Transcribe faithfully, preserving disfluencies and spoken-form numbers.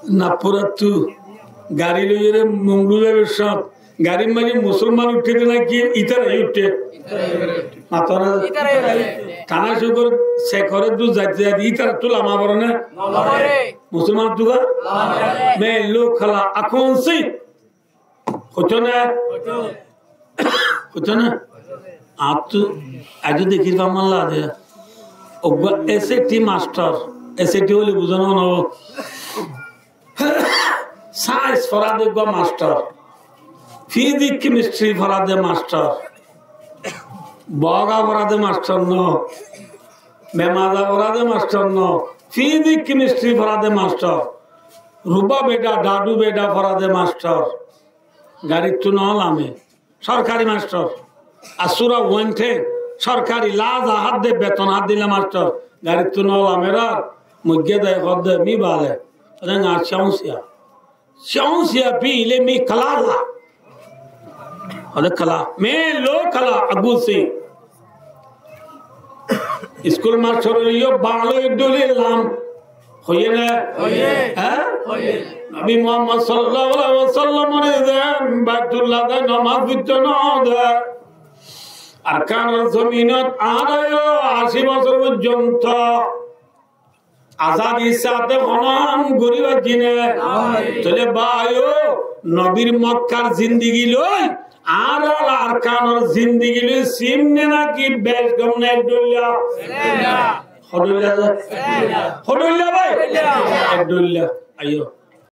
Nagpurattú gari loiyóre Mongdu zaibar cómot garir maze musolman uiththé de náki ítara uiththé? Mató na? Thana cókor sekore dú zaite zaite ítarattú lama foré né? Musolman tú ga? Main log kala akonsi. Hoito na? Hoito na? Añáttu aijjó dekír fán malla de. Uggwá S A T mastor, S A T hoile buzó no? Sains forá de uggwá mastor, fizik, kemistri forá de mastor, boga forá de mastor no, bemaza forá de mastor no, fizik, kemistri forá de mastor, ruba beda, dadu beda forá de mastor. Garittú no lame, sorkari mastor. Asura uwente sorkari laza hádde beton hádde mastor. Garittú no lame ar moigge de hodde mi bale. Ode na siya unsiya. Siya unsiya pile mi kalala. Ode kala. Main log kala agusi. Iskul mastor óiyo bála dóilla lam. Hoiyé né? Hoiyé. Há? Hoiyé. Nobi Muhammad sallallahu alaihi wasallam ore zen Baitullah de nomaz foitto no de. Arkanor zominot añára yo aci bosór foijjonto azadi sáte hono ham gori faijjí né? Toile bái o, nobir Mokkar zindigi loi añárar Arkanor zindigi loi sim né náki bec gom né dóilla? Ho dóilla? Ho dóilla bái? Ek dóilla. Aiyo.